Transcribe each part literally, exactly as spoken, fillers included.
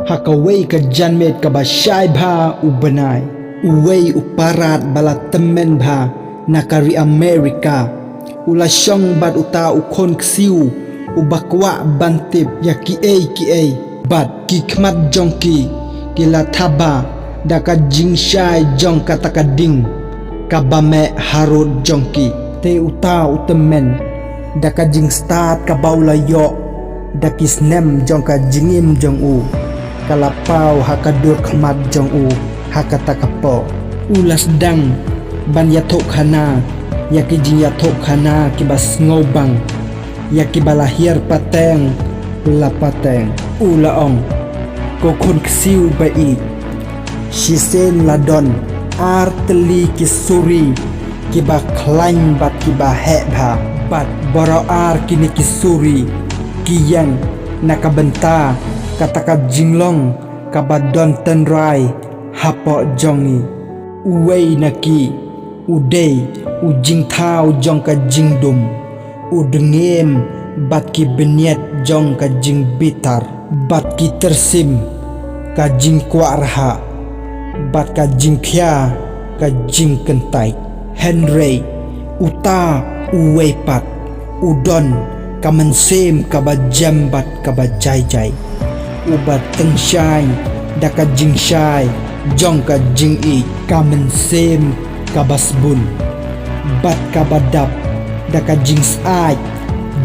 Ha kawei ka janmiet kaba shai bha u bnai, uwei u parad ba la tymmen bha na ka ri Amerika u la shong bad uta u khun ksiew uba kwah ban tip ïa kiei kiei. Bad ki khmat jong ki ki la thaba da ka jingshai jong kata ka ding kaba meh harud jong ki. Te uta u tymmen da ka jingstad kaba u la ïoh da ki snem jong ka jingim jong u, ka la paw ha ka dur khmat jong u ha kata ka por. U la sdang ban ïathuhkhana ïa ki jingïathuhkhana kiba sngewbang ïa kiba la hiar pateng la pateng. U la ong, ko khun ksiew ba ïeit, shisien la don ar tylli ki suri kiba khlaiñ bad kiba heh bha. Bad baroh ar kine ki suri ki ïeng na ka bynta kata ka jinglong kaba don tynrai hapoh jong ngi. Uwei na ki u dei u jingthaw jong ka jingdum, u dngiem bad ki bniat jong ka jingbitar, bad ki tyrsim ka jingkwah rhah, bad ka jingkhia ka jingkyntait. Hynrei uta uwei pat u don ka mynsiem kaba jem bad kaba jai jai, uba tyngshaiñ da ka jingshai jong ka jingïeit, ka mynsiem kaba sbun bad kaba dap da ka jingsyaid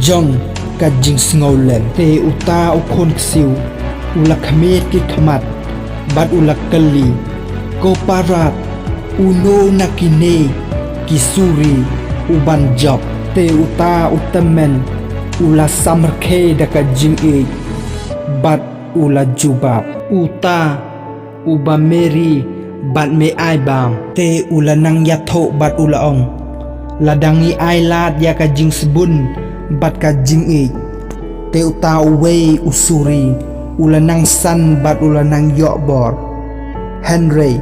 jong ka jingsngewlem. Te uta u khun ksiew u la khmied ki khmat bad u la kylli, ko parad, uno na kine ki suri u ban jop? Te uta u tymmen u la samrkhie da ka jingïeit bad u la jubab, uta uba me ri bad me ai bam. Te u la nang ïathuh bad u la ong, lada ngi ai lad ïa ka jingsbun bad ka jingïeit, te uta uwei u suri u la nang san bad u la nang ïoh bor. Hynrei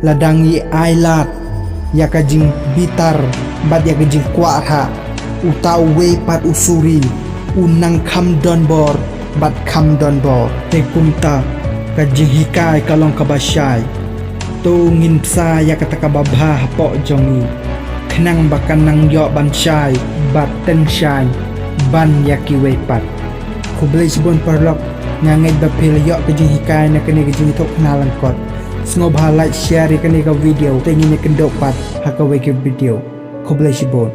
lada ngi ai lad ïa ka jingbitar bad ïa ka jingkwah rhah, uta uwei pat u suri u nang kham don bor bad kham don bor. Te kumta ka jinghikai ka long kaba shai. To ngin bsa ïa kata kaba bha hapoh jong ngi, khnang ba kan nang ïoh ban shai bad tyngshaiñ ban ïa kiwei pat. Khublei shibun paralok, nga ngeit ba phi la ïoh ka jinghikai na kane ka jingïathuhkhana lyngkot. Sngewbha like, share ïa kane ka video, te ngin ïakynduh pat ha kawei ka video. Khublei shibun.